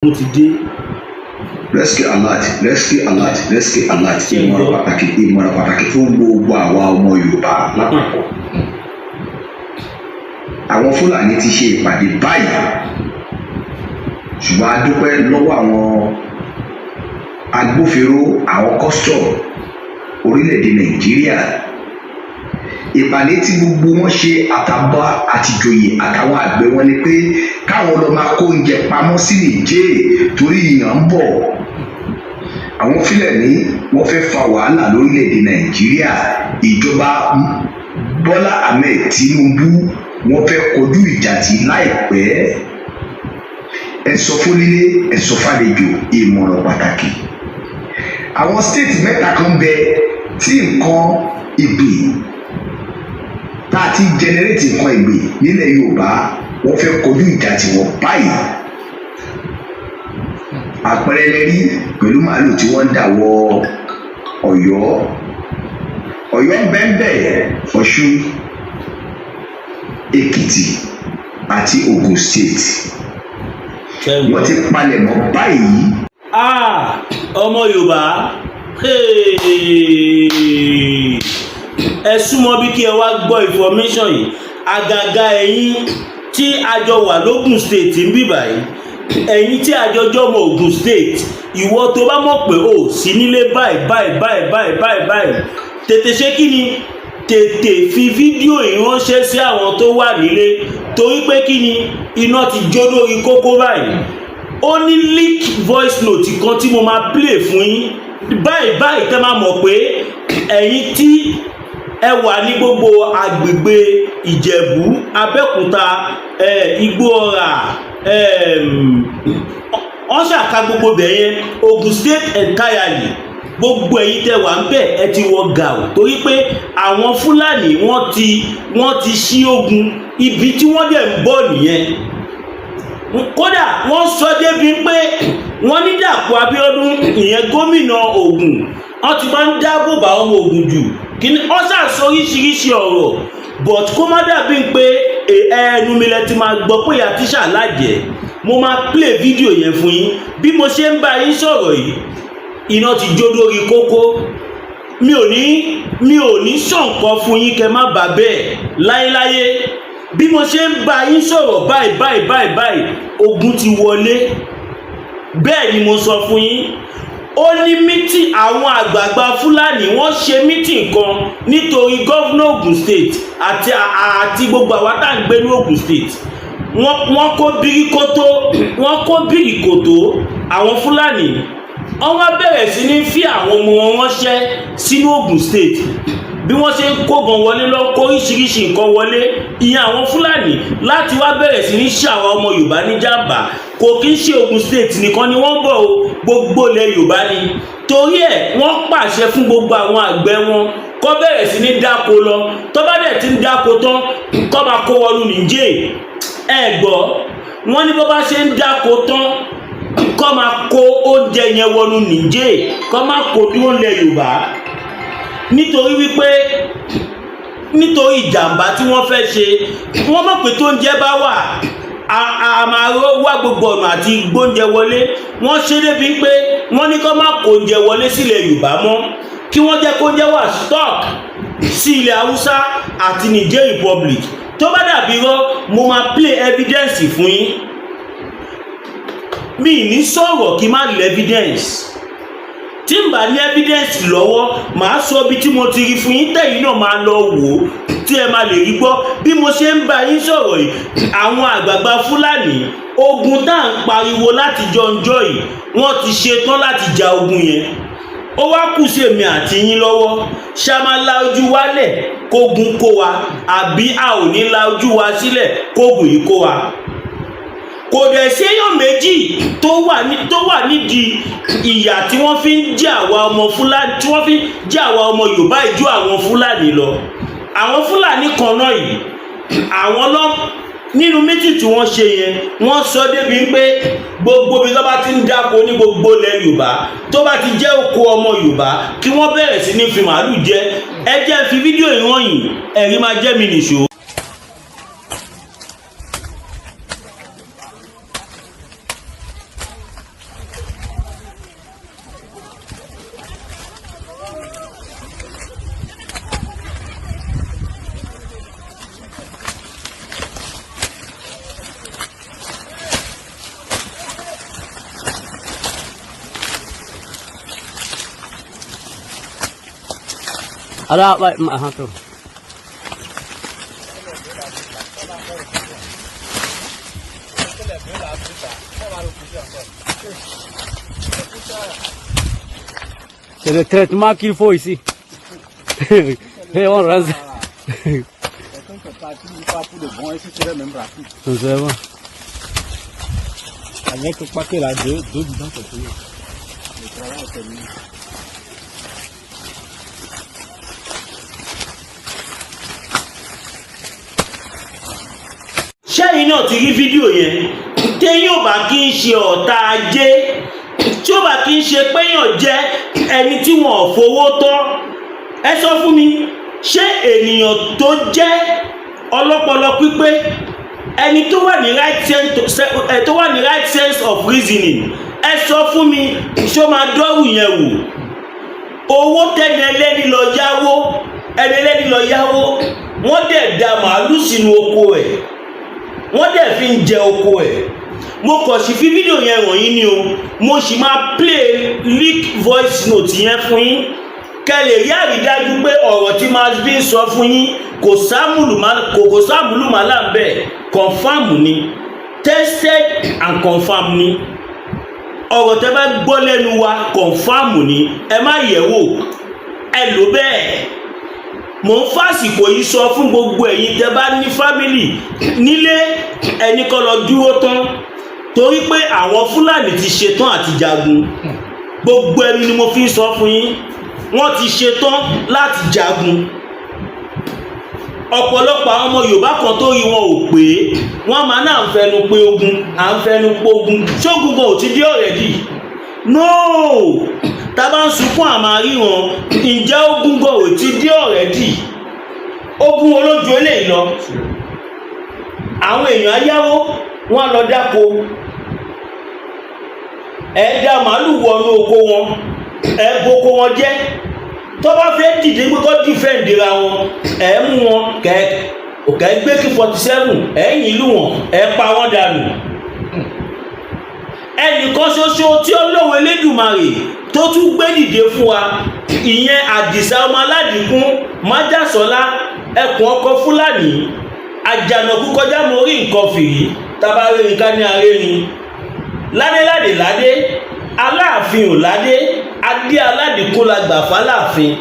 Mo ti dé. Rescue alert, rescue alert, rescue alert! Ìmọ̀ràn pàtàkì, ìmọ̀ràn pàtàkì fún gbogbo àwa ọmọ Yorùbá lápapọ̀. Àwọn Fúlàní ti ṣe ìpàdé báyìí, ṣùgbọ́n a dúpẹ́ lọ́wọ́ àwọn agbófinró, àwọn custom orílẹ̀-èdè Nàìjíríà. Ìpàdé tí gbogbo wọn ṣe, àtàbà àtìjòyè àtàwọn àgbẹ̀ wọn, ni pé káwọn lọ máa kó oúnjẹ pamọ́ sí Nìjẹ́ torí ìyàn ń bọ̀. Àwọn Fúlàní, wọ́n fẹ́ fa wàhálà lórílẹ̀-èdè Nàìjíríà. Ìjọba Bọ́lá Ahmed Tinubu, wọ́n fẹ́ kojú ìjà tí láìpẹ́. Ẹ sọ fún nílé, ẹ sọ fàlejò. Ìmọ̀ràn pàtàkì: àwọn state mẹ́ta kan bẹ tí nǹkan ìgbìn tá a ti generate, nǹkan ìgbìn nílẹ̀ Yorùbá, wọ́n fẹ́ kojú ìjà tí wọ́n báyìí. Àpẹẹrẹ lẹ rí pẹ̀lú màálù tí wọ́n ń dà wọ Ọ̀yọ́. Ọ̀yọ́ ń bẹ́ẹ̀, Ọ̀ṣun, Èkìtì àti Ògùn State, wọ́n ti palẹ̀ mọ́ báyìí. Ah, ọmọ Yorùbá, hey! Ẹ súnmọ́ bí kí ẹ wá gbọ́ information yìí. Àgàgà ẹ̀yin tí a jọ wà lógùn State ń bì báyìí, ẹ̀yin tí a jọ jọmọ Ògùn State, ìwọ tó bá mọ̀ pé o sí nílé báyìí báyìí báyìí báyìí báyìí báyìí, tètè ṣe kí ni? Tètè fi fídíò yìí ránṣẹ́ sí àwọn tó wà nílé, torí pé kí ni? Iná ti jó lórí kókó báyìí. Ó ní leak voice note kan tí mo máa play fún yín báyìí báyìí, tẹ́ máa mọ̀ pé ẹ̀yin tí ẹ wà ní gbogbo agbègbè Ìjẹ̀bú, Abẹ́òkúta, Igbó-Ọrà, wọ́n ṣàka gbogbo bẹ̀ yẹn, Ogun State entirely, gbogbo ẹ̀yin tẹ́ wà ń bẹ̀, ẹ ti wọ gàù, torí pé àwọn Fúlàní wọ́n ti ṣí ogun. Ibi tí wọ́n dẹ̀ ń bọ̀ nìyẹn. Kódà wọ́n sọ débi pé wọ́n ní Dàpọ̀ Abíọ́dún, ìyẹn gómìnà Ògùn, wọ́n ti máa ń dáàbò bá ọmọ Ògùn jù. Kíni wọ́n ṣàṣọ oríṣiríṣi ọ̀rọ̀, but kó má dàbí pé ẹnu mi lẹ ti máa gbọ́ pé ìyá tíṣà lájẹ̀. Mo máa play fídíò yẹn fún yín. Bí mo ṣe ń bá yín sọ̀rọ̀ yìí, iná ti jó lórí kókó. Mi ò ní sọ nǹkan fún yín kẹ́ má bà bẹ́ẹ̀ láyéláyé. Bí mo ṣe ń bá yín sọ̀rọ̀ báyìí báyìí báyìí báyìí, ogun ti wọlé. Bẹ́ẹ̀ ni mo sọ fún yín. Ó ní meeting àwọn àgbààgbà Fúlàní, wọ́n ṣe meeting kan nítorí governor Ogun State àti gbogbo àwa tá à ń gbé ní Ogun State. Wọ́n kó bíríkótó, wọ́n kó bíríkòtó. Àwọn Fúlàní, wọ́n wá bẹ̀rẹ̀ sí ní fi àwọn ọmọ wọn ránṣẹ́ sínú Ogun State. Bí wọ́n ṣe ń kógan wọlé lọ, kó oríṣiríṣi nǹkan wọlé, ìyẹn àwọn Fúlàní, láti wá bẹ̀rẹ̀ sí ní ṣe àwọn ọmọ Yorùbá ní jàǹbá. Kò kí ń ṣe Ogun State nìkan ni wọ́n ń bọ̀ o, gbogbo ilẹ̀ Yorùbá ni. Torí ẹ̀, wọ́n pàṣẹ fún gbogbo àwọn àgbẹ̀ wọn kó bẹ̀rẹ̀ sí ní dáko lọ. Tó bá dẹ̀ ti ń dáko tán, kó máa kó wọnú Nìjẹ́. Ẹ gbọ́, wọ́n ní bó bá ṣe ń dáko tán, kó máa kó oúnjẹ yẹn wọnú Nìjẹ́, kó máa kó dúró lẹ̀ Yorùbá, nítorí wípé nítorí ìjàmbá tí wọ́n fẹ́ ṣe. Wọ́n mọ̀ pé tó ń jẹ́ bá wà, a máa wá gbogbo ọ̀nà àti gbóúnjẹ wọlé. Wọ́n ṣe débi pé wọ́n ní kó má kó oúnjẹ wọlé sílẹ̀ Yorùbá mọ́, kí wọ́n jẹ́ kó oúnjẹ wà stock sí ilẹ̀ Haúsá àti Niger Republic. Tó bá dàbí irọ́, mo máa play evidence fún yín. Mi ní sọ̀rọ̀ kí n má lè evidence. Tí n bá ní evidence lọ́wọ́, màá sọ ibi tí mo ti rí fún yín, tẹ̀yìn náà máa lọ wò ó, tí ẹ máa lè rí gbọ́. Bí mo ṣe ń bá yín sọ̀rọ̀ yìí, àwọn àgbààgbà Fúlàní, ogun tá à ń pariwo láti jọjọ́ yìí, wọ́n ti ṣetán láti ja ogun yẹn. Ó wá kù sí èmi àti yín lọ́wọ́: ṣá máa la ojú wálẹ̀ kógun kó wa, àbí a ò ní la ojú wa sílẹ̀ kógun yìí kó wa? Kò dẹ̀ séèyàn méjì tó wà nídìí ìyà tí wọ́n fi ń jẹ àwa ọmọ Fúlàní, tí wọ́n fi ń jẹ àwa ọmọ Yorùbá, ìjọ àwọn Fúlàní lọ. Àwọn Fúlàní kan náà yìí, àwọn lọ nínú meeting tí wọ́n ṣe yẹn, wọ́n sọ débi pé gbogbo bí tó bá ti ń dáko ní gbogbo ilẹ̀ Yorùbá, tó bá ti jẹ́ oko ọmọ Yorùbá, kí wọ́n bẹ̀rẹ̀ sí ní fi màálù jẹ. Ẹ jẹ́ fi fídíò ìwọ̀n yìí, ẹ̀rí máa jẹ́ mi nìṣó. Ara ba to. C'est le traitement qu'il faut ici. Et on rase. Sincèrement. Avec le paquet là, deux bidons, c'est fini. Le travail est terminé. Ṣẹ́yìn náà ti rí fídíò yẹn. Téyàn ò bá kí ń ṣe ọ̀tá ajé, tí ó bá kí ń ṣe péyàn jẹ́ ẹni tí wọ́n ò fowó tọ́, ẹ sọ fún mi, ṣé ènìyàn tó jẹ́ ọlọ́pọlọ pípé, ẹni tó wà ní right sense of reasoning, ẹ sọ fún mi, ṣó máa dọ́rù yẹn wò? Owó tẹ́ni ẹlẹ́ni lọ yáwó, ẹni ẹlẹ́ni lọ yáwó, wọ́n dẹ̀ da màálù sínú oko ẹ̀, wọ́n dẹ̀ fi ń jẹ oko ẹ̀. Mo kàn sí fi fídíò yẹn wọ̀nyí ni o. Mo sì máa play leak voice note yẹn fún yín, kẹ́ lè rí àrídájú pé ọ̀rọ̀ tí máa fi ń sọ fún yín kò sáàmùlùmálà ń bẹ̀. Confirm ni, tested and confirm ni. Ọ̀rọ̀ tẹ́ bá gbọ́ lẹ́nu wa, confirm ni, ẹ má yẹ̀ wò, ẹ lò bẹ́ẹ̀. Mò ń fàsìkò yìí sọ fún gbogbo ẹ̀yin tẹ́ bá ní family nílé, ẹni kọ́ lọ dúró tán, torí pé àwọn Fúlàní ti ṣetán àti jagun. Gbogbo ẹni ni mo fi ń sọ fún yín, wọ́n ti ṣetán láti jagun. Ọ̀pọ̀lọpọ̀ àwọn ọmọ Yorùbá kan tó rí wọn ò pé, wọ́n máa náà ń fẹnu pé ogun, à ń fẹnu pé ogun. Ṣógun gan ò ti dé already? No, tá a bá ń sunkún àmà ríran. Ǹjẹ́ ogun gan ò ti dé already? Ogun olójú eléyìí lọ. Àwọn èèyàn ayáwó, wọn lọ dáko, ẹ dá màálù wọnú oko wọn, ẹ boko wọn jẹ́. Tó bá fẹ́ dìde pé kó defend ra wọn, ẹ mú wọn, kẹ kẹ gbé AK 47, ẹ yìn lù wọn, ẹ pa wọn dànù. Ẹnìkan ṣoṣo tí Ọlọ́run Elédùmarè tó tún gbé dìde fún wa, ìyẹn Àdìsá ọmọ aládìkún májàsọ́lá, ẹkùn ọkọ Fúlàní àjànàkú kọjá. Mo rí nǹkan fìrí tabarérin ká ní arérin ládéládé ládé. Aláàfin ò ládé, adé aládìkún la gbà fáláàfin.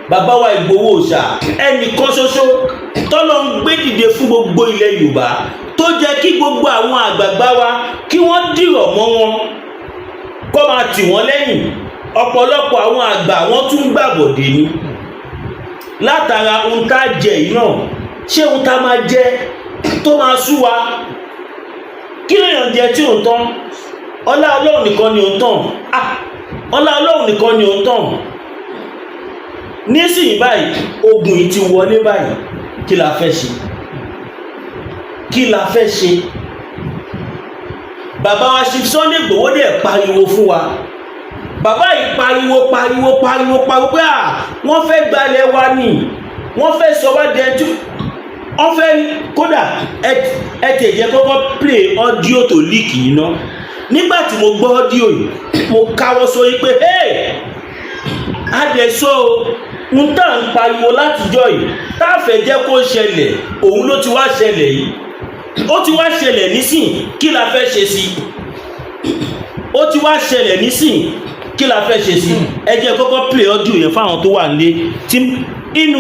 Bàbá wa Ìgbòho Òòṣà, ẹnìkan ṣoṣo tọ́lọ́ ń gbé dìde fún gbogbo ilẹ̀ Yorùbá, tó jẹ́ kí gbogbo àwọn àgbààgbà wa kí wọ́n dìrọ̀ mọ́ wọn, kó máa tì wọ́n lẹ́yìn. Ọ̀pọ̀lọpọ̀ àwọn àgbà, wọ́n tún gbàbọ̀dé ni látara ohun tá a jẹ yìí náà. Ṣé ohun tá a máa jẹ tó máa sú wa? Kí lèèyàn jẹ tí ò ń tán? Ọlá Ọlọ́run nìkan ni ò ń tàn. Ah, ọlá Ọlọ́run nìkan ni ò ń tàn. Nísìnyí báyìí, ogun yìí ti wọlé báyìí. Kí la fẹ́ ṣe? Kí la fẹ́ ṣe? Bàbá wa Chief Sunday Igboho dẹ̀ pariwo fún wa. Bàbá yìí pariwo, pariwo, pariwo, pariwo pé à wọ́n fẹ́ gbalẹ̀ wa ni, wọ́n fẹ́ sọ wá dẹ̀ tí wọ́n fẹ́. Kódà ẹ tẹ̀ jẹ́ kọ́kọ́ play audio tó leak yìí ná. Nígbà tí mo gbọ́ audio yìí, mo káwọ́ sórí pé, hey, adẹ̀sọ́ o, ń tà ń pariwo látijọ́ yìí tá a fẹ́ jẹ́ kó ṣẹlẹ̀, òun ló ti wá ṣẹlẹ̀ yìí. Ó ti wá ṣẹlẹ̀ nísìn, kí la fẹ́ ṣe sí? Ó ti wá ṣẹlẹ̀ nísìn, kí la fẹ́ ṣe sí? Ẹ jẹ́ kọ́kọ́ play audio yẹn fáwọn tó wà nílé. Tí inú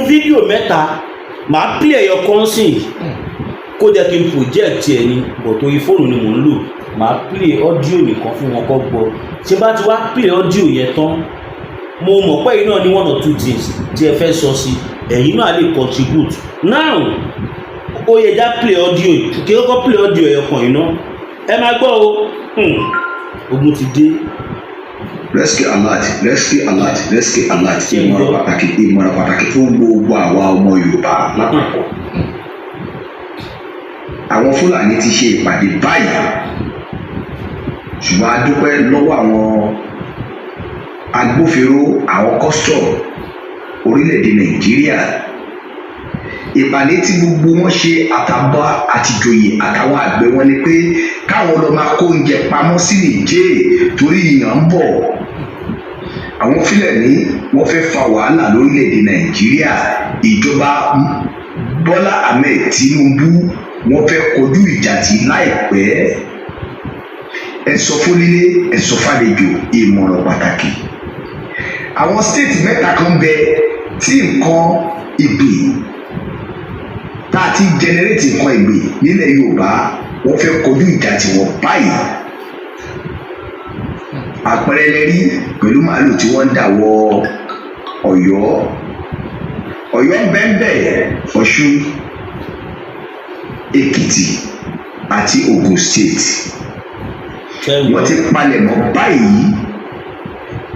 fídíò mẹ́ta, màá play ẹyọ kan sìn, kó jẹ́ kí n project ẹ̀ ni bọ̀, torí fóònù ni mò ń lò. Màá play audio nìkan fún wọn kọ́ gbọ́. Tí bá ti wá play audio yẹn tán, mo mọ̀ pé ẹ̀yin náà ní one or two things tí ẹ fẹ́ sọ sí, ẹ̀yin náà lè contribute. Now, ó yẹ já play audio yìí. Kí kọ́kọ́ play audio ẹ̀yọ kan yìí ná, ẹ máa gbọ́ o. Ogun ti dé. Rescue alert, rescue alert, rescue alert! Ìmọ̀ràn pàtàkì, ìmọ̀ràn pàtàkì fún gbogbo àwa ọmọ Yorùbá lápapọ̀. Àwọn Fúlàní ti ṣe ìpàdé báyìí, ṣùgbọ́n a dúpẹ́ lọ́wọ́ àwọn agbófinró, àwọn custom orílẹ̀-èdè Nàìjíríà. Ìpàdé tí gbogbo wọn ṣe, àtàbà àtìjòyè àtàwọn àgbẹ̀ wọn, ni pé káwọn lọ máa kó oúnjẹ pamọ́ sí Nìjẹ́, torí ìyàn ń bọ̀. Àwọn Fúlàní, wọ́n fẹ́ fa wàhálà lórílẹ̀‐èdè Nàìjíríà. Ìjọba Bọ́lá Ahmed Tinubu, wọ́n fẹ́ kojú ìjà tí láìpẹ́. Ẹ sọ fún nílé, ẹ sọ fàlejò. Ìmọ̀ràn pàtàkì: àwọn state mẹ́ta kan bẹ tí nǹkan ìgbìn tá a ti generate nǹkan ìgbìn nílẹ̀ Yorùbá, wọ́n fẹ́ kojú ìjà tí wọ́n báyìí. Àpẹẹrẹ lẹ́rí pẹ̀lú màálù tí wọ́n ń dà wọ Ọ̀yọ́. Ọ̀yọ́ bẹ́ẹ̀nbẹ́ẹ̀, Ọ̀ṣun, Èkìtì àti Ògùn State. Wọ́n ti palẹ̀mọ́ báyìí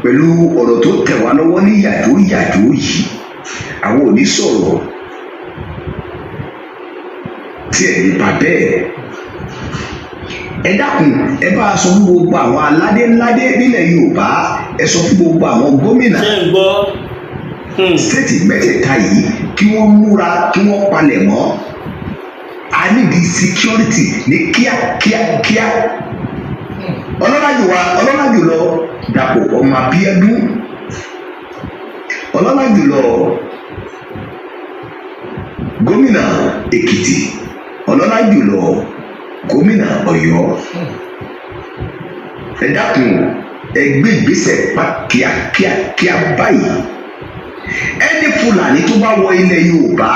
pẹ̀lú ọ̀rọ̀ tó tẹ̀ wá lọ́wọ́ ní yàjó yàjó yìí. Àwọn ò ní sọ̀rọ̀ tí ẹ̀ ní bá bẹ́ẹ̀. Ẹ dákun, ẹ bá a sọ fún gbogbo àwọn aládé ńládé nílẹ̀ Yorùbá, ẹ sọ fún gbogbo àwọn gómìnà Ṣé ń gbọ́? State mẹ́tẹ̀ẹ̀ta yìí, kí wọ́n múra, kí wọ́n palẹ̀ mọ́. A need security ní kíákíá kíá. Ọlọ́lá jùlọ, ọlọ́lá jùlọ Dàpọ̀ ọmọ Abíọ́dún, ọlọ́lá jùlọ gómìnà Èkìtì, ọlọ́lá jùlọ gómìnà Ọ̀yọ́, ẹ dákun, ẹ gbé ìgbésẹ̀ pa kíákíákíá báyìí. Ẹni Fúlàní tó bá wọ ilẹ̀ Yorùbá,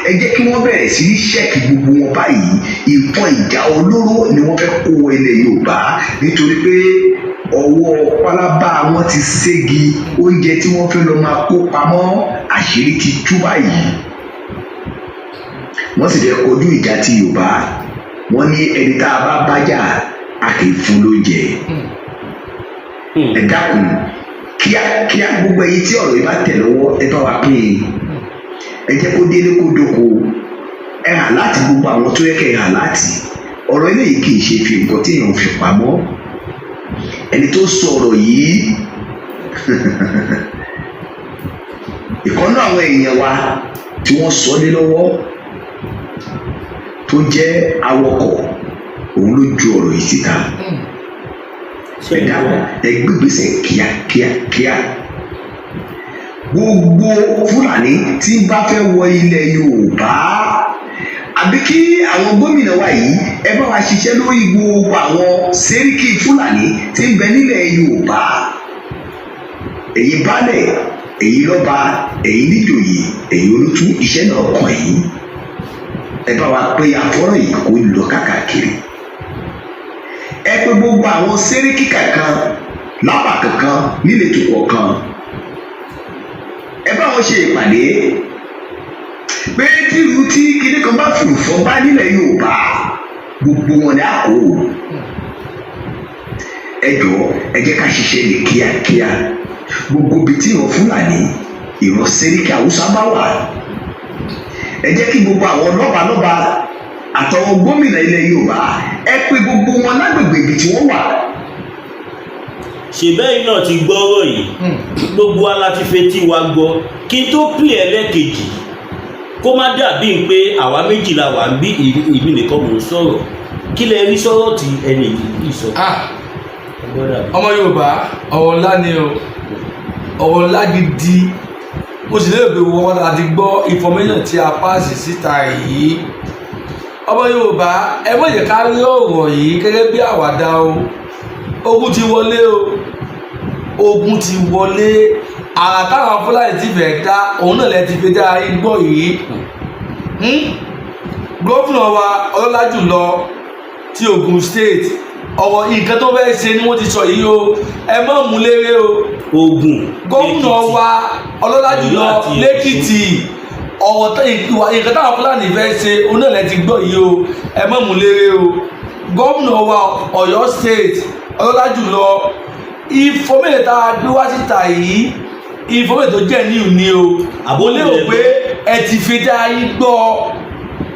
ẹ jẹ́ kí wọ́n bẹ̀rẹ̀ sí ní check gbogbo wọn báyìí. Nǹkan ìjà olóró ni wọ́n fẹ́ kó wọ ilẹ̀ Yorùbá, nítorí pé ọwọ́ pálábá wọn ti ségi. Oúnjẹ tí wọ́n fẹ́ lọ máa kó pamọ́, àṣírí ti tú báyìí. Wọ́n sì fẹ́ kojú ìjà ti Yorùbá. Wọ́n ní ẹni tá a bá bájà, a kì í fún lóúnjẹ. Ẹ dákun, kíákíá, gbogbo ẹ̀yin tí ọ̀rọ̀ yìí bá tẹ̀ lọ́wọ́, ẹ bá wa pín in, ẹ jẹ́ kó délé kó dóko. Ẹ hà láti gbogbo àwọn tó yẹ kẹ́ ẹ hà láti ọ̀rọ̀ eléyìí kì í ṣe fi nǹkan tí èèyàn fi pamọ́. Ẹni tó sọ ọ̀rọ̀ yìí, ìkànnú àwọn èèyàn wa tí wọ́n sọ lé lọ́wọ́, tó jẹ́ awakọ̀, òun ló ju ọ̀rọ̀ yìí síta. Ẹ dákun, ẹ gbégbèsè kíákíá kíá. Gbogbo Fúlàní tí ń bá fẹ́ wọ ilẹ̀ Yorùbá, àbí kí àwọn gómìnà wa yìí, ẹ bá wa ṣiṣẹ́ lórí gbogbo àwọn sẹ́ríkì Fúlàní tí ń bẹ nílẹ̀ Yorùbá. Èyí baálẹ̀, èyí lọ́ba, èyí níjòyè, èyí olótú, iṣẹ́ náà kàn yín. Ẹ bá wa pé àfọ́rọ̀ yìí kó lọ káàkiri. Ẹ pé gbogbo àwọn sẹ́ríkì kankan lápá kankan níletò kọ̀ọ̀kan, ẹ bá wọn ṣe ìpàdé pé tìlú tí kinní kan bá fùfọ́ bá nílẹ̀ Yorùbá, gbogbo wọn ni a kó. Ẹ jọ̀ọ́, ẹ jẹ́ ká ṣiṣẹ́ ní kíákíá. Gbogbo ibi tí ìran Fúlàní, ìran sẹ́ríkì Haúsá bá wà, ẹ jẹ́ kí gbogbo àwọn lọ́balọ́ba àtàwọn gómìnà ilẹ̀ Yorùbá, ẹ pé gbogbo wọn lágbègbè ibi tí wọ́n wà. Ṣèbẹ́yìn náà ti gbọ́rọ̀ yìí, gbogbo wa la ti fetí wa gbọ́. Kí n tó pè ẹlẹ́kejì, kó má dàbí pé àwa méjìlá wà ń bí, èmi nìkan mò ń sọ̀rọ̀. Kí lẹ rí sọ̀rọ̀ tí ẹni yìí sọ? Ah, ọmọ Yorùbá, ọ̀rọ̀ ńlá ni o, ọ̀rọ̀ ńlá gidi. Mo sì lérò pé wọ́n láti gbọ́ information tí a pass síta yìí. Ọmọ Yorùbá, ẹ má jẹ́ ká rí ọ̀rọ̀ yìí gẹ́gẹ́ bí àwàdà o. Ogun ti wọlé o, ogun ti wọlé. Àrà táwọn Fúlàní ti fẹ́ dá, òun náà lẹ ti fi dá igbó yìí. Gómìnà wa ọlọ́lá jùlọ ti Ogun State, ọ̀rọ̀ nǹkan tó fẹ́ ṣe ni wọ́n ti sọ yìí o. Ẹ má mú léré o. Ogun, Gómìnà wa ọlọ́lá jùlọ Ọ̀yọ́ àti lẹ́kìtì, ọ̀rọ̀ ìwà nǹkan táwọn Fúlàní fẹ́ ṣe, òun náà lẹ ti gbọ́ yìí o. Ẹ má mú léré o. Gómìnà wa Ọ̀yọ́ State ọlọ́lá jùlọ, information tá a gbé wá síta yìí, information tó jẹ́ ní ìní o. Àbó Mo lérò pé ẹ ti fi dá yín gbọ́,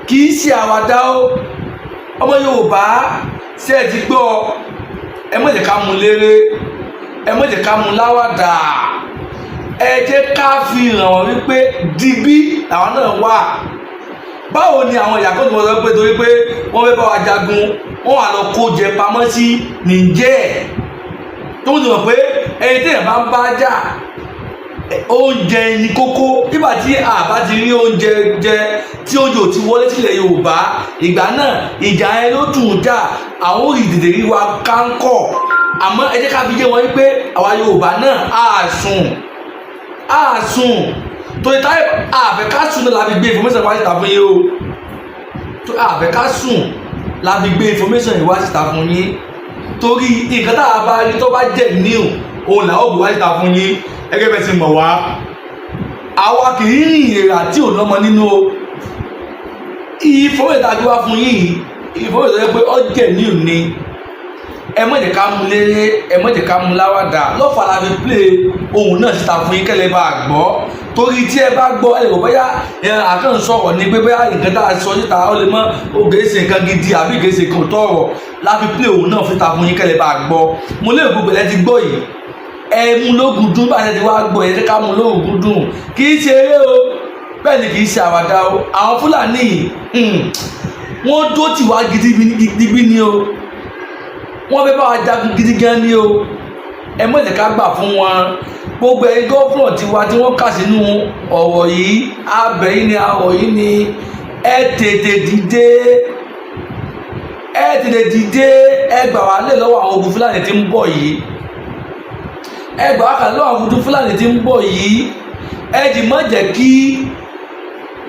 kì í ṣe àwàdà o. Ọmọ Yorùbá, ṣé ẹ ti gbọ́? Ẹ má jẹ́ ká mú léré, ẹ má jẹ́ ká mú láwàdà. Ẹ jẹ́ ká fi hàn wọ́n wípé digbí làwọn náà wà. Báwo ni àwọn ìyàkó tí wọ́n sọ pé torí pé wọ́n fẹ́ bá wa jagun, wọ́n wà lọ kó jẹ pamọ́ sí Niger, tó ń sọ pé Ẹni téèyàn bá ń bá jà, oúnjẹ ní kókó. Nígbà tí a bá ti rí oúnjẹ jẹ, tí oúnjẹ ò ti wọlé sílẹ̀ Yorùbá, ìgbà náà ìjà yẹn ló dùn jà. Àwọn ò tètè rí wa kánkọ̀. Àmọ́ ẹ jẹ́ ká fi yé wọn wípé àwa Yorùbá náà á sùn, á sùn, torí táyà àfẹ́ ká sùn náà la fi gbé information wá síta fún yín o. Tó àfẹ́ ká sùn la fi gbé information yìí wá síta fún yín, torí nǹkan tá a bá rí tó bá jẹ́ new, òun làwọn gbé wá síta fún yín. Ẹgẹ́ bẹ́ẹ̀ ti mọ̀ wá, àwa kì í rìn ìrà tí ò lọ́mọ nínú o. Information tá a gbé wá fún yín yìí, information tó yẹ pé ó jẹ́ new ni. Ẹ má jẹ́ ká mú léré, ẹ má jẹ́ ká mú láwàdà. Lọ́fà la fi play ohun náà síta fún yín kẹ́lẹ́ bá a gbọ́, torí tí ẹ bá gbọ́, ẹ lè wò bóyá àkàn sọ̀rọ̀ ni pé bóyá nǹkan tá a sọ síta ó lè mọ́ ó kìí ṣe nǹkan gidi àbí kìí ṣe nǹkan tọ̀rọ̀. La fi play ohun náà síta fún yín kẹ́lẹ́ bá a gbọ́. Mo lérò gbogbo ẹ ti gbọ́ yìí. Ẹ mú lógun dún bá a ti wá gbọ́, ẹ jẹ́ ká mú lógun dùn. Kì í ṣe eré o, bẹ́ẹ̀ ni kì í ṣe àwàdà o. Àwọn Fúlàní, wọ́n dó tì wá gidigidi ni o. Wọ́n fẹ́ bá wa jagun gidi gan ni o. Ẹ má jẹ́ ká gbà fún wọn. Gbogbo ẹ̀yin governor tiwa tí wọ́n kà sínú ọ̀rọ̀ yìí, abẹ yín ni, ọ̀rọ̀ yìí ni. Ẹ tètè dìde, ẹ tètè dìde. Ẹ gbà wá lè lọ́wọ́ àwọn ogun Fúlàní tí ń bọ̀ yìí. Ẹ gbà wá kà lọ́wọ́ àwọn ogun Fúlàní tí ń bọ̀ yìí. Ẹ jì má jẹ́ kí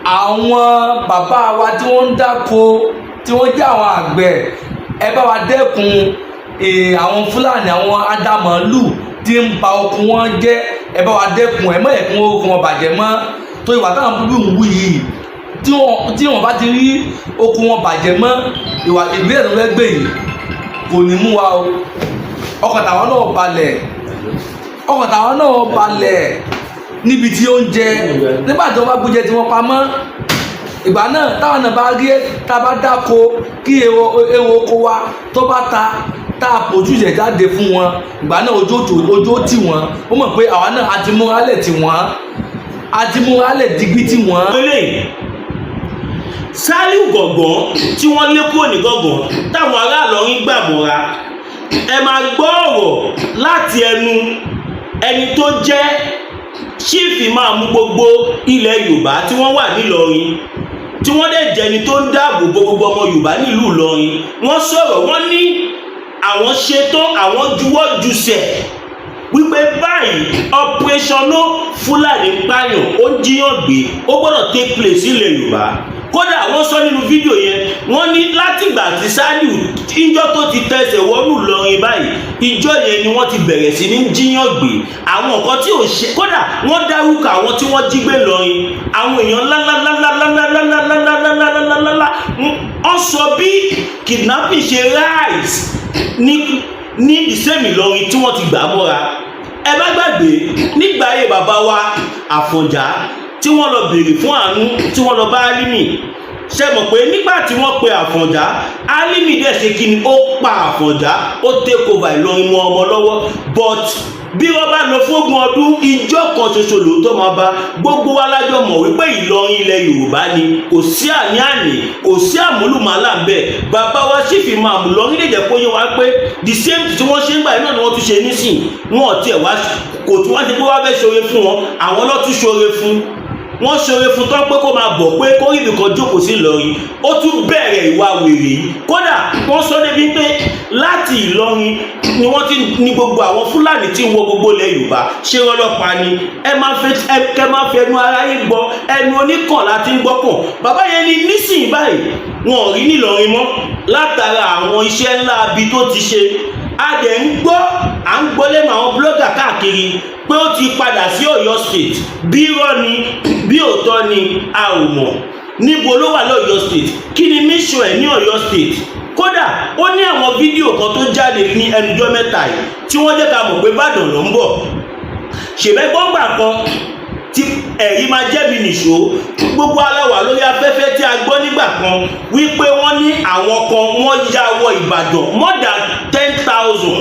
àwọn bàbá wa tí wọ́n ń dáko, tí wọ́n jẹ́ àwọn àgbẹ̀, ẹ bá wa dẹ́kun àwọn Fúlàní, àwọn adamọ̀lù tí ń ba oko wọn jẹ́. Ẹ bá wa dẹ́kun ẹ, má yẹ kí wọ́n oko wọn bàjẹ́ mọ́, tó ìwà táwọn búburú ń wú yìí, tí wọ́n bá ti rí oko wọn bàjẹ́ mọ́, ìwà ìgbésẹ̀ tó fẹ́ gbé yìí kò ní mú wa o. Ọkàn tàwọn náà balẹ̀, ọkàn tàwọn náà balẹ̀ níbi tí ó ń jẹ. Nígbà tí wọ́n bá gbóúnjẹ tí wọ́n pamọ́, ìgbà náà táwọn náà bá rí tá a bá dáko, kí èrò oko wa tó bá ta, tá a pòjú ìṣẹ̀ jáde fún wọn, ìgbà náà ojú ojú ó tì wọ́n. Ó mọ̀ pé àwa náà a ti múra lẹ̀ tì wọ́n, a ti múra lẹ̀ digbí tì wọ́n. Eléyìí Sálíù Gọ̀ngàn tí wọ́n lé kúrò ní Gọ̀ngàn, táwọn ará Ìlọrin gbà mọ́ra. Ẹ máa gbọ́ ọ̀rọ̀ láti ẹnu ẹni tó jẹ́ chief imam gbogbo ilẹ̀ Yorùbá tí wọ́n wà nílọrin, tí wọ́n dẹ̀ jẹ́ni tó ń dáàbò bo gbogbo ọmọ Yorùbá nílùú Ìlọrin. Wọ́n sọ̀rọ̀, wọ́n ní àwọn ṣetán, àwọn juwọ́ jùsẹ̀ wípé báyìí operation no Fúlàní pààyàn, ó ń jíyàn gbé, ó gbọ́dọ̀ take place ilẹ̀ Yorùbá. Kódà wọ́n sọ nínú fídíò yẹn, wọ́n ní látìgbà tí Sálíù ìjọ tó ti tẹsẹ̀ wọnú Ìlọrin báyìí, ìjọ yẹn ni wọ́n ti bẹ̀rẹ̀ sí ní jíyàn gbé àwọn nǹkan tí ò ṣe. Kódà wọ́n dárúkọ àwọn tí wọ́n jí gbé lọrin, àwọn èèyàn ńláńláńláńláńláńláńláńláńláńláńlá. Wọ́n sọ bí kidnapping ṣe rise ní the same Ìlọrin tí wọ́n ti gbà mọ́ra. Ẹ má gbàgbé nígbà ayé bàbá wa Àfọ̀njá, tí wọ́n lọ béèrè fún àánú, tí wọ́n lọ bá Álímì. Ṣe mọ̀ pé nígbà tí wọ́n pe Àfọ̀njá, Álímì dẹ̀ ṣe kí ni? Ó pa Àfọ̀njá, ó take over Ìlọrin mọ́ ọmọ lọ́wọ́. But bí wọ́n bá lọ fógún ọdún, ìjọ kan ṣoṣo lóòótọ́ máa bá. Gbogbo wa lájọ mọ̀ wípé Ìlọrin ilẹ̀ Yorùbá ni. Kò sí àní-àní, kò sí àmúlùmálà ń bẹ̀. Bàbá wa chief imam Ìlọrin lè jẹ́ kó yé wa pé the same tí wọ́n ṣe ń gbà yìí náà ni wọ́n tún ṣe nísìn. Wọn ò tiẹ̀ wá kò tún wá ṣe pé wọ́n fẹ́ ṣoore fún wọn, àwọn ló tún ṣoore fún wọ́n. Ṣoore fún tán pé kó máa bọ̀, pé kó rí ibìkan jókòó sí Ìlọrin, ó tún bẹ̀rẹ̀ ìwà wèrè yìí. Kódà wọ́n sọ débi pé láti Ìlọrin ni wọ́n ti ní gbogbo àwọn Fúlàní tí ń wọ gbogbo ilẹ̀ Yorùbá. Ṣé ọlọ́pàá ni ẹ máa fẹ́ ẹ kẹ máa fẹ́ ẹnu ara yín gbọ́? Ẹnu oníkàn láti ń gbọ́kàn. Bàbá yẹn ní nísìnyí báyìí, wọn ò rí nílọrin mọ́ látara àwọn iṣẹ́ ńlá abi tó ti ṣe. A dẹ̀ ń gbọ́, à ń gbọ́ lẹ́nu àwọn blogger káàkiri pé ó ti padà sí Ọ̀yọ́ State. Bí irọ́ ni, bí òótọ́ ni, a ò mọ̀. Níbo ló wà lọ́yọ́ State? Kí ni mission ẹ̀ ní Ọ̀yọ́ State? Kódà ó ní àwọn fídíò kan tó jáde ní ẹnujọ́ mẹ́ta yìí tí wọ́n jẹ́ ká mọ̀ pé Ìbàdàn ló ń bọ̀. Ṣèbẹ́gbọ́ngbà kan tí ẹ̀rí máa jẹ́ mi nìṣó, gbogbo aláwà lórí afẹ́fẹ́ tí a gbọ́ nígbà kan wípé wọ́n ní àwọn kan wọ́n ya wọ Ìbàdàn, more than 10,000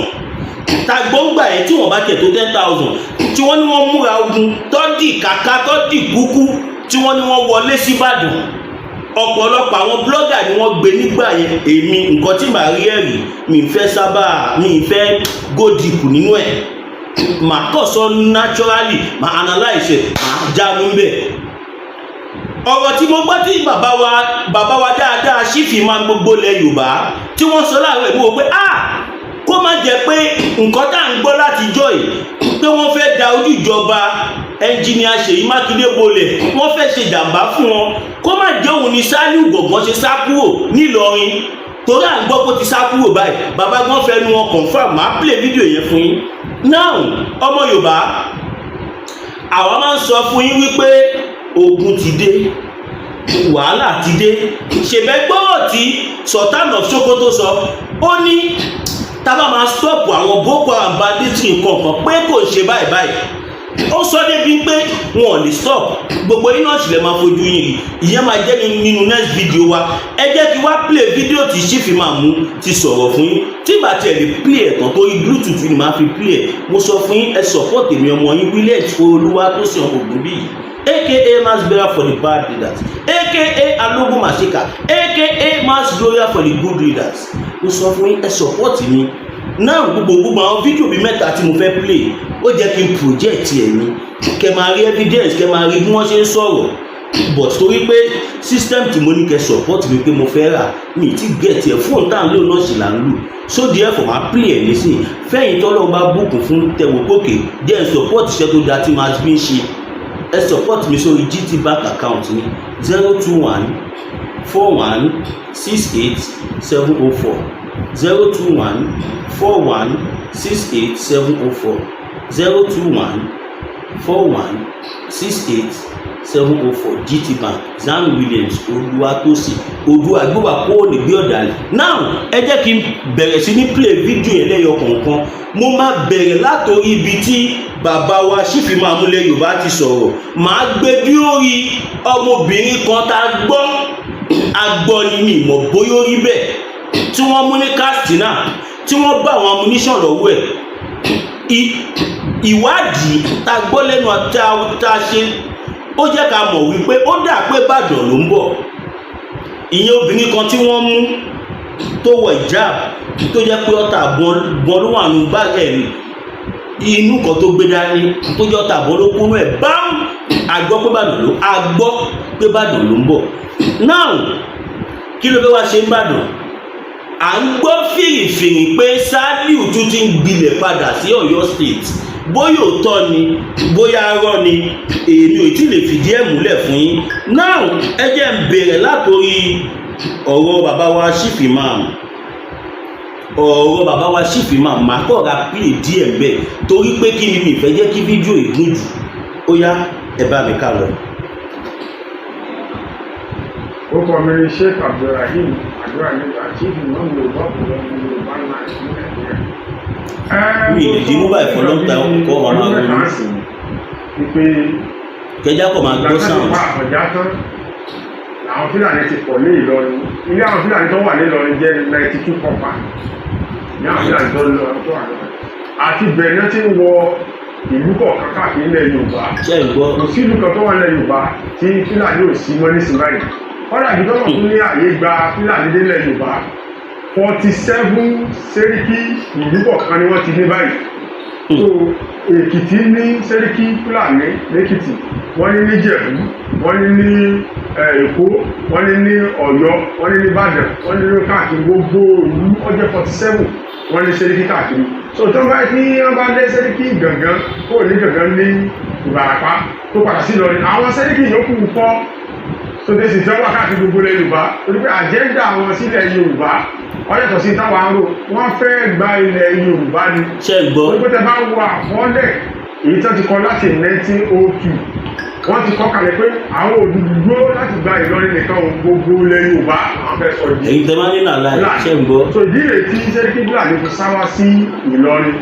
tagbóngbà yẹn, tí wọ́n bá tẹ̀ tó 10,000, tí wọ́n ní wọ́n múra ogun tọ́dì kàkà tọ́dì kúkú, tí wọ́n ní wọ́n wọlé síbàdàn. Ọ̀pọ̀lọpọ̀ àwọn blogger ni wọ́n gbé nígbà yẹn. Èmi, nǹkan tí màá rí ẹ̀rí, mi ń fẹ́ sábà, mi ń fẹ́ go deep nínú ẹ̀. Màá kọ̀ sọ naturally, màá analyse ẹ̀, màá jánu bẹ́ẹ̀. Ọ̀rọ̀ tí mo gbọ́ tí bàbá wa dáadáa Chief Imam gbogbo ilẹ̀ Yorùbá tí wọ́n sọ láàárọ̀ ìmú wò pé, ah, kó má jẹ́ pé nǹkan tá à ń gbọ́ láti jọ́ yìí pé wọ́n fẹ́ da ojú ìjọba Ẹnjìnìà Ṣèyí Mákindé bolẹ̀, wọ́n fẹ́ ṣe jàǹbá fún wọn, kó má jẹ́ òun ni Sálíù Gbọ̀ngàn ṣe sá kúrò nílọrin, torí à ń gbọ́ pé ó ti sá kúrò báyìí. Bàbá gan fẹnu wọn confirm. Máa play fídíò yẹn fún yín. Now, ọmọ Yorùbá, àwa máa ń sọ fún yín wípé ogun ti dé, wàhálà ti dé. Ṣèbẹ́ gbọ́rọ̀ tí Sultan of Sokoto sọ, ó ní tábà máa stop àwọn Boko Haram, banditry, nǹkan kan pé kò ṣe báyìí báyìí. Ó sọ débi pé wọn ò lè stop gbogbo yín náà, sì lè máa fojú yín rí. Ìyẹn máa jẹ́ nínú next video wa. Ẹ jẹ́ kí wá play video tí Chief Imam ti sọ̀rọ̀ fún yín. Tí bá tiẹ̀ lè play ẹ̀ tán, torí Bluetooth ni màá fi play ẹ̀. Mo sọ fún yín, ẹ support èmi ọmọ yín, Williams Olúwatósìn Ògúnbíyì, aka mass burial for the bad leaders, aka alogun masika, aka mass gloria for the good leaders. Mo sọ fún yín, ẹ support mi náà. Gbogbo àwọn fídíò bíi mẹ́ta tí mo fẹ́ play, ó jẹ́ kí n project ẹ̀ ní kẹ́ máa rí evidence, kẹ́ máa rí bí wọ́n ṣe ń sọ̀rọ̀. But torí pé system tí mo ní kẹ́ support mi pé mo fẹ́ rà, mi ti get ẹ̀. Fóònù tá à ń lò náà sì là ń lò, so therefore máa play ẹ̀ nísìn fẹ́yìn tọ́lọ́ bá bùkún fún tẹ̀wọ̀ pókè jẹ́ ẹ̀ support iṣẹ́ tó dáa tí màá fi ń ṣe. Ẹ support mi sórí GT Bank account mi, 0214168704, 0214168704, 0214168704, GT Bank, Zan Williams Olúwatósìn Odúàgbówà kó lè gbé ọ̀dàlẹ̀. Now, ẹ jẹ́ kí n bẹ̀rẹ̀ sí ní play fídíò yẹn lẹ́yọ kọ̀ọ̀kan. Mo máa bẹ̀rẹ̀ látòrí ibi tí bàbá wa Chief Imam ilẹ̀ Yorùbá ti sọ̀rọ̀. Màá gbé bí orí ọmọbìnrin kan tá a gbọ́, agbọ́ ni, mi mọ̀ bóyá ó rí bẹ́ẹ̀, tí wọ́n mú ní Katsina, tí wọ́n bá àwọn ammunition lọ́wọ́ ẹ̀. Ìwádìí tá a gbọ́ lẹ́nu tá a ṣe, ó jẹ́ ká mọ̀ wípé ó dà pé Ìbàdàn ló ń bọ̀. Ìyẹn obìnrin kan tí wọ́n mú tó wọ hijab, tó jẹ́ pé ọta ìbọn ló wà nù báàgì ẹ̀, inú kan tó gbé dání tó jẹ́ ọta ìbọn ló kúnú ẹ̀ bám. A gbọ́ pé Ìbàdàn ló ń bọ̀. Now, kí ló fẹ́ wá ṣe ń Bàdàn? À ń gbọ́ fìrìfìrì pé Saliu tún ti ń gbilẹ̀ padà sí Ọ̀yọ́ State. Bóyá òótọ́ ni, bóyá arọ́ ni, èmi ò tí lè fìdí ẹ̀ múlẹ̀ fún yín. Now, ẹ jẹ́ ń bẹ̀rẹ̀ látòrí ọ̀rọ̀ bàbá wa Chief Imam. Ọ̀rọ̀ bàbá wa Chief Imam, màá kọ́ ra play díẹ̀ bẹ́ẹ̀, torí pé kí ni, mi ìfẹ́ jẹ́ kí fídíò ìgùn jù. Ó yá, ẹ bá mi ká lọ. Orúkọ mi ni Sheikh Abdulrahim Àdúrà nígbà Chief Imam Yorùbá kò ní Yorùbá náà ní Nàìjíríà. Mi ì lè dín mú báyìí for long time kọ́ ọ̀rọ̀ ọdún àwọn mẹ́ta sí wípé kẹjá kọ̀ máa gbọ́ ìgbà tó sound. pa Àfọ̀njá tán làwọn Fúlàní ti pọ̀ ní Ìlọrin. Ilé àwọn Fúlàní tó wà ní Ìlọrin jẹ́ 92 compound ní àwọn Fúlàní tó lọ tó wà lọ àti bẹ̀rẹ̀ náà ti ń wọ ìlú kọ̀ọ̀kan káàkiri ilẹ̀ Yorùbá. Ṣé ẹ gbọ́? Kò sí ìlú kan tó wà nílẹ̀ Yorùbá tí Fúlàní ò sí mọ́ nísìnyí báyìí. Kọ́dà ibi tó tún ní àyè gba Fúlàní délẹ̀ Yorùbá, 47 sẹ́ríkì ìlú kọ̀ọ̀kan ni wọ́n ti ní báyìí. So Èkìtì ní sẹ́ríkì Fúlàní lẹ́kìtì, wọ́n ní níjẹ̀bú, wọ́n ní ní Èkó, wọ́n ní ní Ọ̀yọ́, wọ́n ní ní Ìbàdàn, wọ́n ní ní káàkiri gbogbo ìlú. Ọjọ́ 47 wọ́n ní sẹ́ríkì káàkiri. So tó bá tí wọ́n bá dé sẹ́ríkì Gàngán kó ní Gàngán ní Ìbàràpá tó padà sí Ìlọrin, àwọn sẹ́ríkì yòókù kọ́ tó dé sì fẹ́ wá káàkiri gbogbo ilẹ̀ Yorùbá, torí pé agenda wọn sílẹ̀ Yorùbá wọ́n yàtọ̀ sí táwa ń rò. Wọ́n fẹ́ gba ilẹ̀ Yorùbá ni. Ṣé ẹ gbọ́? Torí pé tẹ bá wo àkọọ́lẹ̀ èyí tó ti kọ láti 1902, wọ́n ti kọ́ kalẹ̀ pé àwọn òdùdú láti gba Ìlọrin nìkan ò, gbogbo ilẹ̀ Yorùbá àwọn fẹ́ sọ di Èyí tẹ máa ní nàlá ẹ, ṣé ń gbọ́? So ìdí rẹ̀ tí sẹ́ríkì Fúlàní fi sá wá sí Ìlọrin.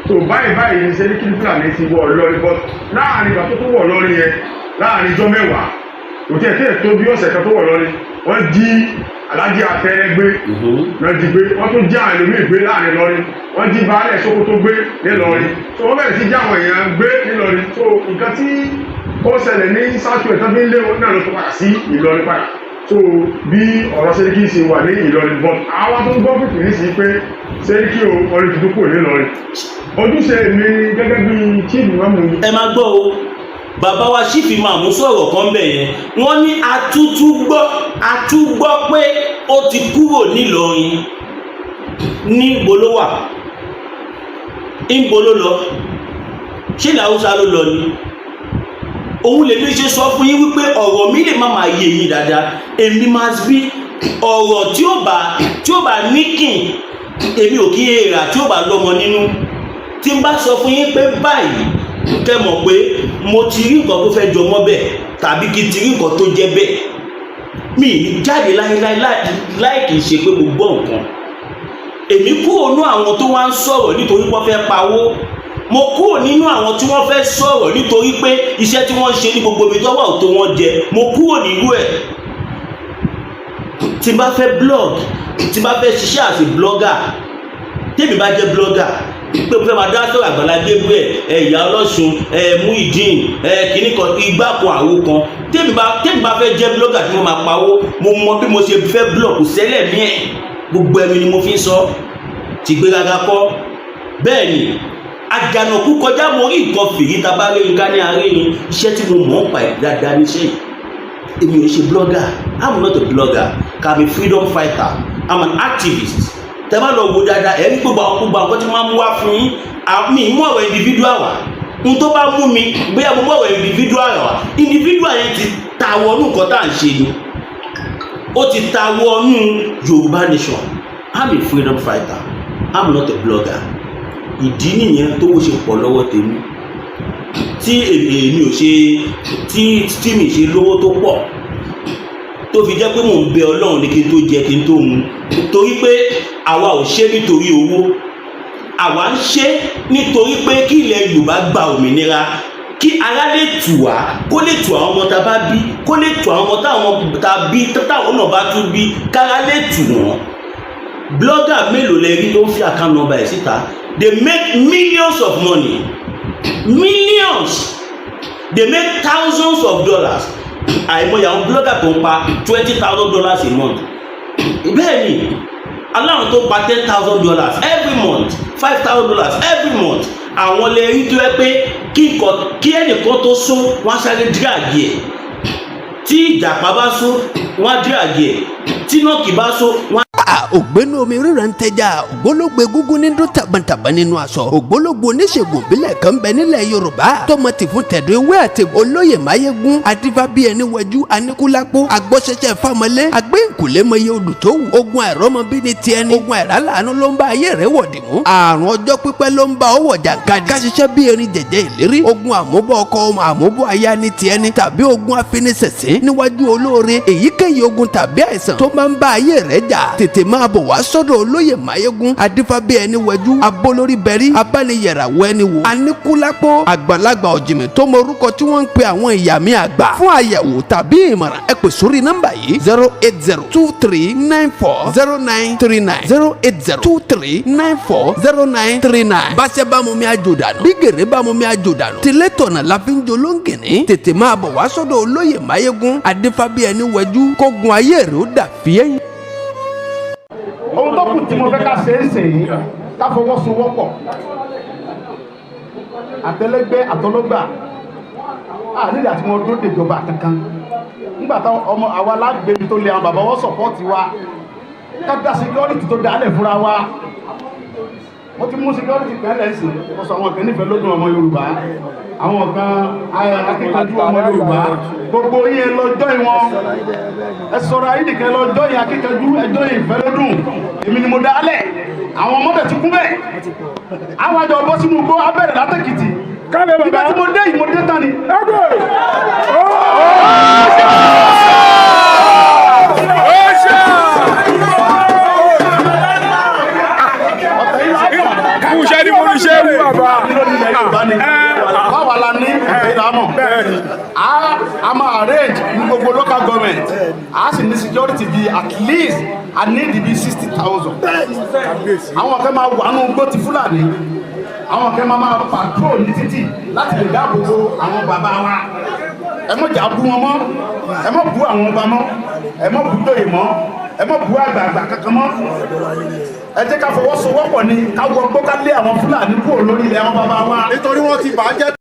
So báyìí báyìí ní sẹ́ríkì Fúlàní ti wọ Ìlọrin, but láàrin ìgbà tó tó wọ̀ Ìlọrin yẹn, láàrin ijọ́ 10, kò tí ẹ̀ tí ẹ̀ tó bí ọ̀sẹ̀ kan tó wọ̀ Ìlọrin, wọ́n jí Alájí Atẹ́rẹ́ gbé. Wọ́n jí gbé, wọ́n tún jí àwọn ẹlòmíì gbé láàrin Ìlọrin, wọ́n jí baálẹ̀ Sókótó gbé nílọrin. So wọ́n bẹ̀rẹ̀ sí jí àwọn èèyàn gbé nílọrin. So nǹkan tí ó ṣẹlẹ̀ ní south west tó fi ń lé wọn náà ló tó padà sí Ìlọrin padà. So bí ọ̀rọ̀ sẹ́ríkì ṣe wà ní Ìlọrin, but àwọn tó ń gbọ́ fìfì ní sí pé sẹ́ríkì o, ọ̀rẹ́ tuntun kò ní Ìlọrin. Ojúṣe mi gẹ́gẹ́ bí chief imam. Ẹ máa gbọ́ o, bàbá wa chief imam sọ̀rọ̀ kan bẹ̀ yẹn. Wọ́n ní atútú gbọ́, atúgbọ́ pé ó ti kúrò nílọrin. Níbo ló wà? Níbo ló lọ? Ṣé ilẹ̀ Haúsá ló lọ ni? Òun lèmi ṣe sọ fún yín wípé ọ̀rọ̀ mi lè má máa yé yín dáadáa. Èmi máa bí ọ̀rọ̀ tí ó bá níkìn, èmi ò kí èèrà tí ó bá lọ́mọ nínú. Tí n bá sọ fún yín pé báyìí, kẹ́ mọ̀ pé mo ti rí nǹkan tó fẹ́ jọ mọ́ bẹ́ẹ̀ tàbí kí n ti rí nǹkan tó jẹ́ bẹ́ẹ̀. Mi ì ní jáde láéláé láì kì í ṣe pé mo gbọ́ nǹkan. Èmi kúrò nú àwọn tó wá ń sọ̀rọ̀ nítorí wọ́n fẹ́ pawó. Mo kúrò nínú àwọn tí wọ́n fẹ́ sọ̀rọ̀ nítorí pé iṣẹ́ tí wọ́n ń ṣe ní gbogbo ibi tó wà ò tó wọ́n jẹ. Mo kúrò nírú ẹ̀. Tí n bá fẹ́ blog, tí n bá fẹ́ ṣiṣẹ́ àti blogger, tèmi bá jẹ́ blogger pé mo fẹ́ máa dá sọ̀rọ̀ Àgbàlá Gabriel, ẹ ìyá ọlọ́sùn, ẹ Muyideen, ẹ kìíní kan, igbá kan, àwo kan, tèmi bá fẹ́ jẹ́ blogger tí mo máa pawó, mo mọ bí mo ṣe fẹ́ blog. Kò sẹ́lẹ̀ mí ẹ̀, gbogbo ẹnu ni mo fi ń sọ. Ti gbéraga kọ́ bẹ́ẹ̀ ni. Àjànàkú kọjá mo rí nǹkan fìrí tabarẹ́yìn ká ní arẹ́yìn. Iṣẹ́ tí mo mọ̀ ń pa ẹ̀ dáadáa níṣẹ́ yìí. Èmi ò ṣe blogger. I'm not a blogger. I'm a freedom fighter, I'm an activist. Tẹ́ bá lọ wo dáadáa, ẹ̀ rí gbogbo àwọn tí máa ń wá fún yín, mi mú ọ̀rọ̀ individual wá. N tó bá mú mi bóyá mo mú ọ̀rọ̀ individual wá, individual yẹn ti ta wọnú nǹkan tá à ń ṣe ni, ó ti ta wọnú Yorùbá nation. I'm a freedom fighter, I'm not a blogger. Ìdí nìyẹn tó wó ṣe pọ̀ lọ́wọ́ tèmi tí èmi ò ṣe tí mi ṣe lówó tó pọ̀, tó fi jẹ́ pé mò ń bẹ Ọlọ́run ní kí n tó jẹ, kí n tó mu, torí pé àwa ò ṣe nítorí owó. Àwa ń ṣe nítorí pé kí ilẹ̀ Yorùbá gba òmìnira, kí ara lè tù wá, kó lè tù àwọn ọmọ tá a bá bí, kó lè tù àwọn ọmọ táwọn tá a bí, táwọn náà bá tún bí, kára lè tù wọ́n. Blogger mélòó lẹ rí tó ń fi account number ẹ̀ síta? They make millions of money, millions. They make thousands of dollars. Àìmọye àwọn blogger tó ń pa $20,000 a month. Bẹ́ẹ̀ ni aláwọn tó pa $10,000 every month, $5,000 every month. Àwọn lè rí tó yẹ pé kí nǹkan kí ẹnìkan tó sún, wọ́n á sáré drag ẹ̀. Tí ìjàpá bá sún, wọ́n á drag ẹ̀. Tí nọ́ọ̀kì bá sún, wọ́n á Ògbénu omi ríran ń tẹja, ògbólógbò egúngún ní dún tàbọ̀ntàbọ̀ nínú aṣọ, ògbólógbò oníṣègùn ìbílẹ̀ kan bẹ nílẹ̀ Yorùbá tọmọ tì fún tẹ̀dọ̀ ewé àti olóyè Máyégún adífábí ẹni wẹjú aníkúlápó agbọ́sẹsẹ fámọlé agbẹ́ǹkùlé mọye odù tó wù. Ogun àìrọ́mọbí ní tiẹ̀ ni, ogun àìrálàánú ló ń bá ayé rẹ̀ wọ̀dì mú, àrùn ọjọ́ pípẹ́ ló ń bá ọwọ́ jàǹkadì, ká ṣiṣẹ́ bí erin jẹ̀jẹ̀ ìlérí, ogun àmúbọ̀ ọkọ, àmúbọ̀ aya ní tiẹ̀ ni, tàbí ogun afiniṣẹ̀sín níwájú olóore. Èyíkéyìí ogun tàbí àìsàn tó máa ń bá ayé rẹ̀ jà, tètè máa bọ̀ wá sọ́dọ̀ olóyè Máyégún adífábí ẹni wẹjú abólórí bẹ̀rí abániyẹ̀ràwọ̀ ẹni wò aníkúlápó, àgbàlagbà ọ̀jìnmí tó mọ orúkọ tí wọ́n ń pe àwọn ìyá mi àgbà. Fún àyẹ̀wò tàbí ìmọ̀ràn, ẹ pè sórí nọ́mbà yìí: 08023940939, 08023940939. Báṣẹ́ bá mú mi àjò dànù, bí gèrè bá mú mi àjò dànù, tilẹ̀ tọ̀nà la fi ń jolóńgìní. Tètè máa bọ̀ wá sọ́dọ̀ olóyè Máyégún adífábí ẹni wẹjú, kógun ayé rẹ̀ ó dà fíẹ́yìn. Ohun tó kù tí mo fẹ́ ká ṣe é sè é, ká fọwọ́sowọ́pọ̀, àtẹlẹgbẹ́ àtọlọ́gbà, ànílẹ̀ àti wọn dó dèjọba kankan. Nígbà táwọn ọmọ àwa lágbèbí tó lé, àwọn bàbá wọn support wa, ká dá security tó dálẹ̀ fúnra wa. Mo ti mú security kan lẹ́sìn, mo sọ àwọn kan nífẹ̀ẹ́ lódún ọmọ Yorùbá, àwọn kan akíkanjú ọmọ Yorùbá. Gbogbo yín, ẹ lọ join wọn. Ẹ sọ̀rọ̀ ayé nìkan, ẹ lọ join akíkanjú, ẹ join ìfẹ́ lódún. Èmi ni mo dálẹ̀, àwọn ọmọdé ti kún bẹ́ẹ̀. Àwọn àjọ bọ́ sínú igbó abẹ́rẹ́ látẹ̀kìtì ibẹ̀ tí mo dé yìí, mo dé tán ni. Kúṣẹ́ ni mo fi ṣe é wú bàbá. Báwa la ní ìfẹ́ ìdámọ̀, a máa arrange ní gbogbo local government, a sì ní security bíi at least I need bíi 60,000. Àwọn kan máa wà nínú igbó ti Fúlàní. Àwọn kan máa máa patrol ní títì láti lè dáàbò bo àwọn bàbá wa. Ẹ mọ̀ jà bú wọn mọ́, ẹ mọ̀ bú àwọn ọba mọ́, ẹ mọ̀ bú tóyè mọ́, ẹ mọ̀ bú àgbààgbà kankan mọ́. Ẹ jẹ́ ká fọwọ́sowọ́pọ̀ ni, ká wọgbó, ká lé àwọn Fúlàní kúrò lórí ilẹ̀ àwọn bàbá wa. Nítorí wọ́n ti bàjẹ́.